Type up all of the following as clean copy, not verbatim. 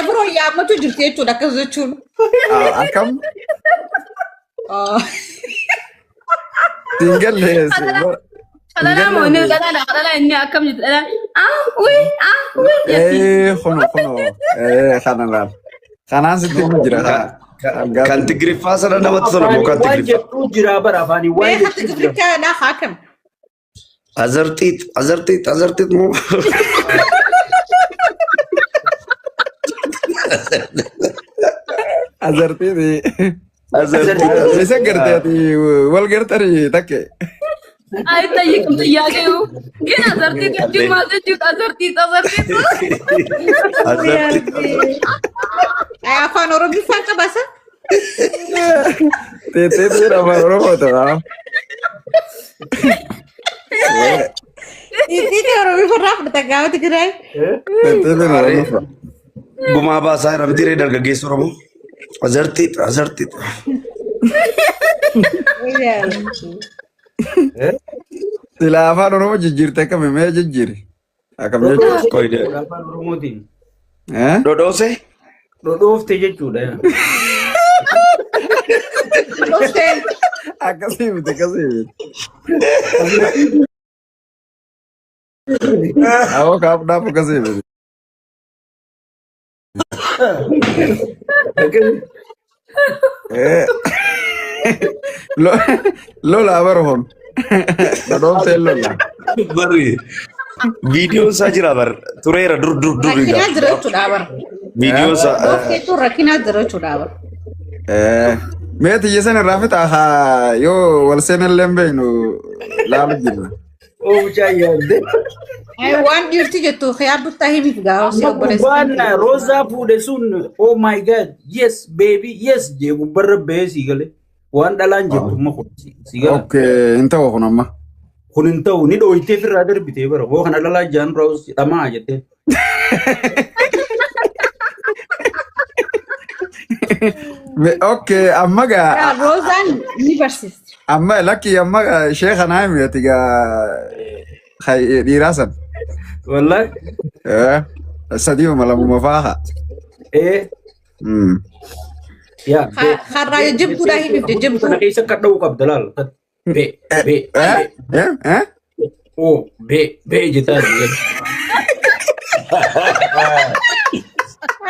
Biroo yaammatu jirti jechuudha akkas jechuun. Akkam? Siin galle. Dhalaa moo inni dhalaa dhalaa inni akkam jirti dhalaa ah uy ah uy jetti. Ee kuno kuno ee kana laal. Kanaan sitti himu jira. Kan Tigiriffaa sana namatti tola moo kan Waan Tigiriffaa? jettuu jira bara afaanii waan Mee hatti jettuu jira. Tigirichaa haakam. Azarxiit azarxiit azarxiit moo? Azartiiti. Azarxiit Isa gartee ati wal gartanii takke. አይጠይቅም ጥያቄው ግን አዘርቲት እጅግ ማዘጅት አዘርቲት አዘርቲት azarxiit. Afaan Oromiffaan qabasa. Teetteetiin afaan Oromoo ta'a. Ittiin Oromiffarraa fudhata gaafa Tigraay. Teetteetiin Oromoo. Gumaa baasaa jira miti ree dargaggeessi Oromoo. Azarxiit azarxiit. Silaa afaan Oromoo jijjiirte akkami mee jijjiiri? Akkam jechuudha? Qoyde. Afaan Oromootiin Eh? Dhodhoose. dhodhoofte jechuudha. Dhufteen Akkasii miti akkasii miti. Awoo kaaf dhaaf akkasii miti. Eh. Lola bara hon. Dhodhoofteen lola. Barri viidiyoon isaa jira bar tureera dur dur dur rakkinaa jira jechuudha bara. Viidiyoon isaa Dhufteetu rakkinaa jira jechuudha bara. Eh. Mee xiyya sana irraa fixaa haa yoo wal seenallee hin beeknu laalu jirra. Oomishhaa yaadde. Waan dhiirti jettu yaaddu himiif gaafa si Amma obboleessa. gubbaan roozaa fuudhe sun oh my God, yes baby, yes jee gubbarra bahee sii gale. Waan dhalaan jettu amma kun sii gala. Okay, hin ta'u kun amma. Kun hin ta'u ni dhooytee firraa darbitee bara hoo kana dhalaa jaan raawus dhamaa jettee. Okay, amma gaa Roozaan ni barsiisti. Amma lakki amma gaa ishee kanaa himi ati gaa dhiiraa san. Wallahi. Eh, sadiima lamuma faa haa. Ee yaa. Har'aa jajjabduudhaa himiif jajjabduu. Kana keessa akka dha'uu qabda laal. B B Eh? Eh? Eh? O B B jettaa jiru.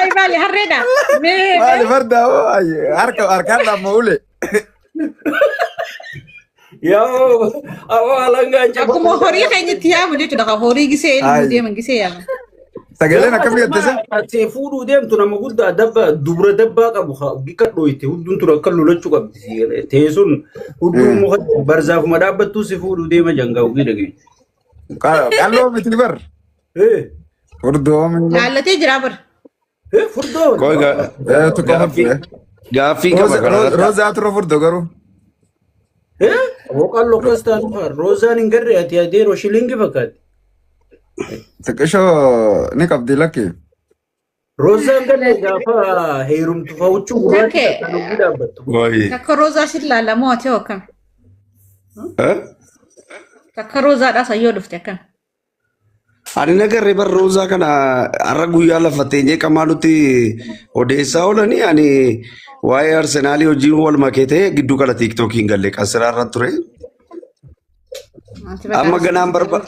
Ay maali harreedha. Mee Maali farda hoo harka harkaan dhamma ule. Yaa awwa alangaan cabaa. Akkuma horii keenyatti yaamu jechuudha. Horii gisee ilmu deeman gisee yaaman. Sagaleen akkam jettise? Ati fuudhuu deemtu nama guddaa dabba dubra dabbaa qabu bikka dhooyte hudduun ture akka lolachuu qabdi. Teessuun hudduun muka barzaafuma dhaabbattuu si fuudhuu deema jangaa ogii dhageenya. Qalloo miti bar. Eh Furdoo miti. Laallatee jira bara. eh furdoo. Qoy Eh, tokko gaaffii furdoo. gaaffii qaba kanarratti. Roozaa tura furdoo garuu. Eh qalloo akkas taatu faa roozaan hin garree ati adeeroo shilingi fakkaatti. Xiqqishoo ni qabdi lakki. Roozaan garree gaafa heerumtu faa huccuu gurraacha Takke. kan ogii dhaabbattu. Qoy. Takka roozaa sin laalamoo ati hoo akkam? Eh? Takka roozaadhaa sayyoo dhufte akkam? Ani nagarree bar roozaa kana har'a guyyaa lafa teenyee qamaalutti odeessaa oolanii ani waa'ee Arsenaalii hojiin wal makee ta'e gidduu kana tiiktookiin galle qasiraa irra ture. Amma ganaan barba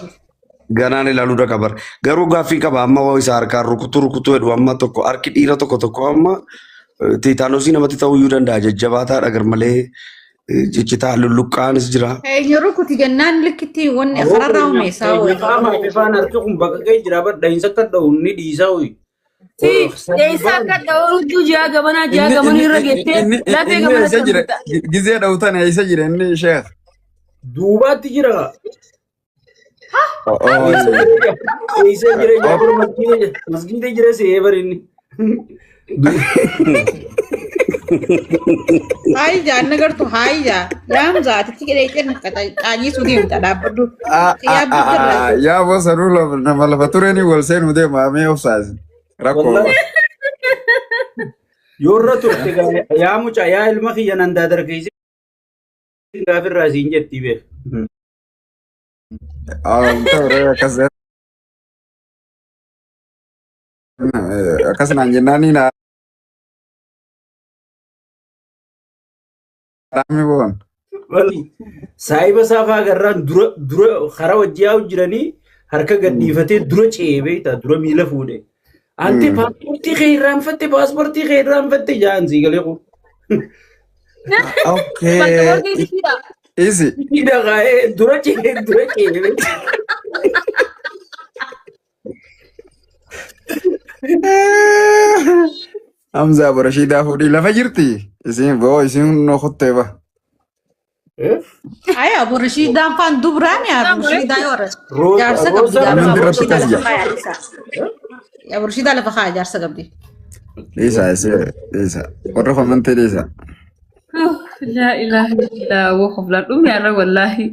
ganaan ilaaluu dhaqa bar garuu gaaffii qaba amma waa isa harkaan rukutu rukutu jedhu amma tokko harki dhiira tokko tokko amma tiitaanosii namatti ta'uu iyyuu danda'a jajjabaataadha garmalee ciccitaa lulluqqaanis jira. Eenyu rukuti jennaan likkitti wanni kararraa umeessaa oola. Qaamaa fi faan harki kun baqaqee jira badhainsa akka dha'u ni dhiisaa hoyi. Si eessa akka dha'u huccuu ji'a gabanaa ji'a gabanuu irra geettee lafee Inni gabana eessa jira? Gizee dha'u tana eessa jira inni sheekh? Duubaatti jira. Eessa jira jira masgiida jira se'ee bari inni. Haayi jaa inni gartuu haayi jaa yaam zaatitti qidhee qaanyisuu deemta dhaabbadhu. Yaa bosanuu nama lafa tureni wal seenuu deema mee obsaasi. Rakkoo. Yoo irra turte yaa mucaa yaa ilma kiyya nan daadarkeessee gaafirraa siin jetti beek. Ta'u akkas. Akkas naan jennaan ni naami boon. Saayiba saafaa agarraan dura dura karaa wajji yaa'u jiranii harka gadhiifatee dura ce'ee beektaa dura miila fuudhe. Ante paaspoortii kee irraanfatte, paaspoortii kee irraanfatte jaan sii galee kun. Okay. Paaspoortii isiidha. Isi. Hidha kaa'ee dura ce'ee dura ce'ee beektaa. Hamza Abu Rashiidaa fuudhii lafa jirti. Isin boo isin no kottee ba. Ay, Abu Rashiidaan faan dubraani Abu Rashiidaa yoo jaarsa qabdi. Namni Abu irratti Rashiidaa akkas lafa jedha. kaaya isa. Abu Rashiidaa lafa kaaya jaarsa qabdi. Dhiisa isee dhiisa. Warra komantii dhiisa. Laa ilaaha illaa wa qoflaan dhumni har'a wallaahi.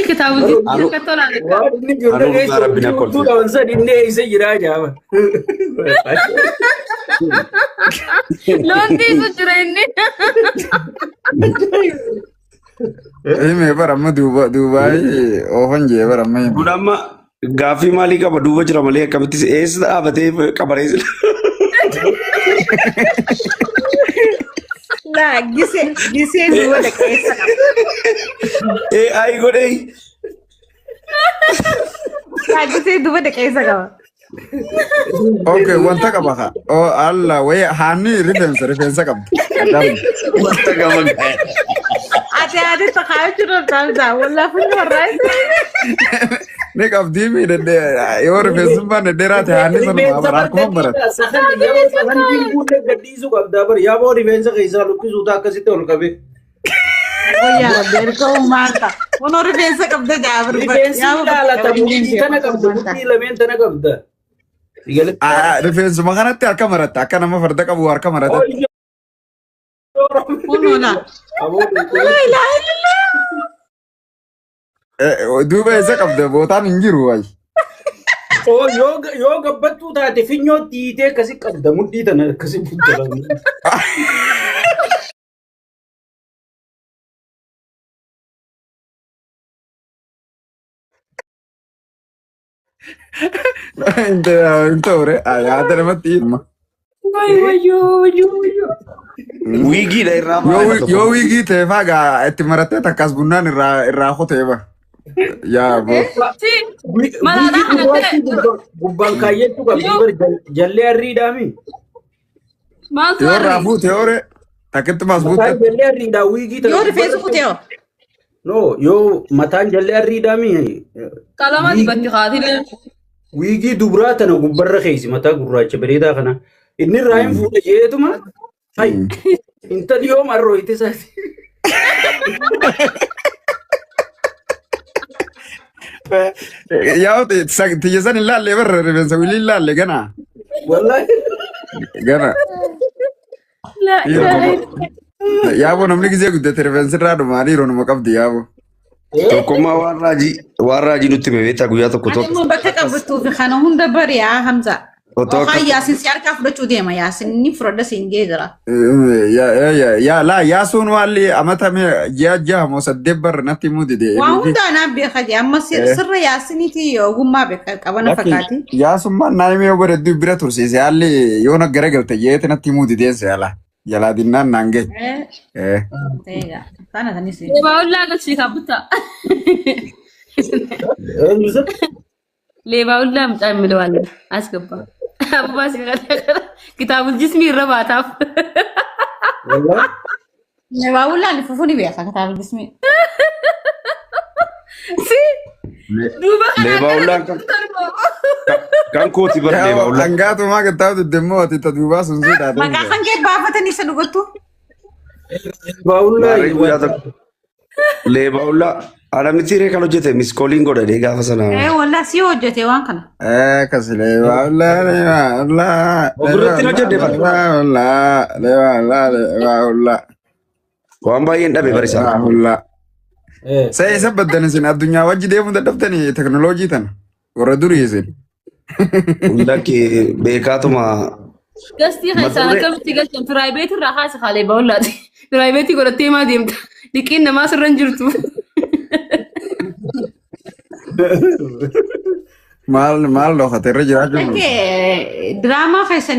Kitaaba akka tolaan Waan inni ijoollee Anuu dhugaa keessa rabbi na hudduu kolfe. qaban san inni eessa jiraa jaama. Loon tiisu jira inni. Hime bara amma duuba Duubaay oofan jee bara amma hime. Kun amma gaaffii maalii qaba duuba jira malee akkamitti eessa dhaabatee qabaree Laa gisee gisee duuba dhaqeessa qaba. AI godhee Laa gisee duuba dhaqeessa qaba. Okay, wanta qaba haa. Oh Allah, wayii haanni rifeensa rifeensa qabdi. Adamni. Wanta qaba. Ati ati takaayuu jiru Hamza. Wallaa funyoo irraa Ni qabdii mi yoo rifeensummaan dhedheeraa ta'e haanni sanuma bara akkuma barate. Gadhiisuu qabdaa bara yaaboo rifeensa keessaa luqqisuu ta'a akkasitti ol qabee. Wayyaa rabbi erga uumaata. Kunoo rifeensa qabda jaabir. Rifeensi ilaalata mudhii tana qabda, mudhii lameen tana qabda. Rifeensuma kanatti harka maratta akka nama farda qabu harka marata. Kunoo laa. Laa ilaaha illallah. Duuba eessa qabda bootaan hin jiru wayi. Yoo gabbattuu taate finyoo dhiitee akkasi qabda, mudhii tana akkasi buddalamne. Hin ta'ure yaada namatti hima. Wayyoo wayyoo wayyoo. Wiigiidha irraa maal Yoo wiigii ta'e faa gaa itti marattee takkaas bunnaan irraa irraa kutee ba. Yaa boo. Si malaadhaa kanatti Gubbaan kaayyachuu qabdi bar jallee arriidhaami. Maaltu Yoo irraa harri? fuute yoo takkitti maas Mataan buute. jallee arriidhaa wiigii tana. Yoo rifeensa kutee hoo? No, yoo mataan jallee arriidhaami. Qalama dibatti kaatilee. Wiigii dubraa tana gubbarra keessa mataa gurraacha bareedaa kana. Inni irraa hin fuudhe jeetuma. Hay, intalli yoom arrooyite isaati. Yaa tiyya san hin laalle barra rifeensa wilii hin laalle gana. Wallaahi. Gana. Laa ilaaha illallah. Yaaboo namni gisee guddate rifeensi irraa dhumaa dhiiroo nama qabdi yaaboo. Tokkummaa waan raajii nutti hime beektaa guyyaa tokko Ati tokko. immoo bakka qabattuuf kana hunda bari yaa Hamza. Otoo Yookaan akka Yaasin si harkaa fudhachuu deema. Yaasin ni fudhadha siin jee jira. Yaa laa yaasuun waalli amata ji'a 6 moo 8 barra natti himuu dide. Waa hundaa naan beeka jee amma sirra Yaasiniiti ogummaa beeka qabana fakkaati. Yaasummaan naa himee yoo bareedduu bira tursiise haalli yoo na garagalte jeete natti himuu dideense yala. Jalaa dinnaan naan gahe. Ta'eega. Kana sanis. Leebaa ollaa galchii kaabutta. Eenyu isa? Leebaa ollaa mucaa የሚለው አለ አስገባ። አበባ ሲቀጠቀጠ kitaabul jismii irra baataaf. Wallaahi. Baawulaan fufuun ni beeka kitaaba jismii. Si duuba kana Leebaa ollaan kan kooti bara leebaa ollaan. Hangaatumaa kitaaba diddeemmoo ati ta duubaa sun sii taate. Maqaa kan kee baafatanii isa dhugattu. Baawullaa. Maarree guyyaa tokko. Leebaa ollaa Alamitti hiree kan hojjete miskooliin godhadhee gaafa sana. Ee wallaa si hojjete waan kana. Kasi leebaa ollaa leebaa ollaa. Ofirratti hin hojjedhe bara. Leebaa ollaa leebaa ollaa leebaa ollaa. Waan baay'een dhabe bari isaa. Leebaa ollaa. Sai isa baddan isin addunyaa wajji deemuu dadhabtanii teknooloojii tana. Warra durii isin. Lakki beekaatuma. Gastii keessaan akkamitti galchan private irraa haasa kaa leebaa ollaati. Private godhattee maa deemta? Liqiin namaa sirra hin jirtu. Maal maal dhokate irra jiraachuu Diraamaa keessan.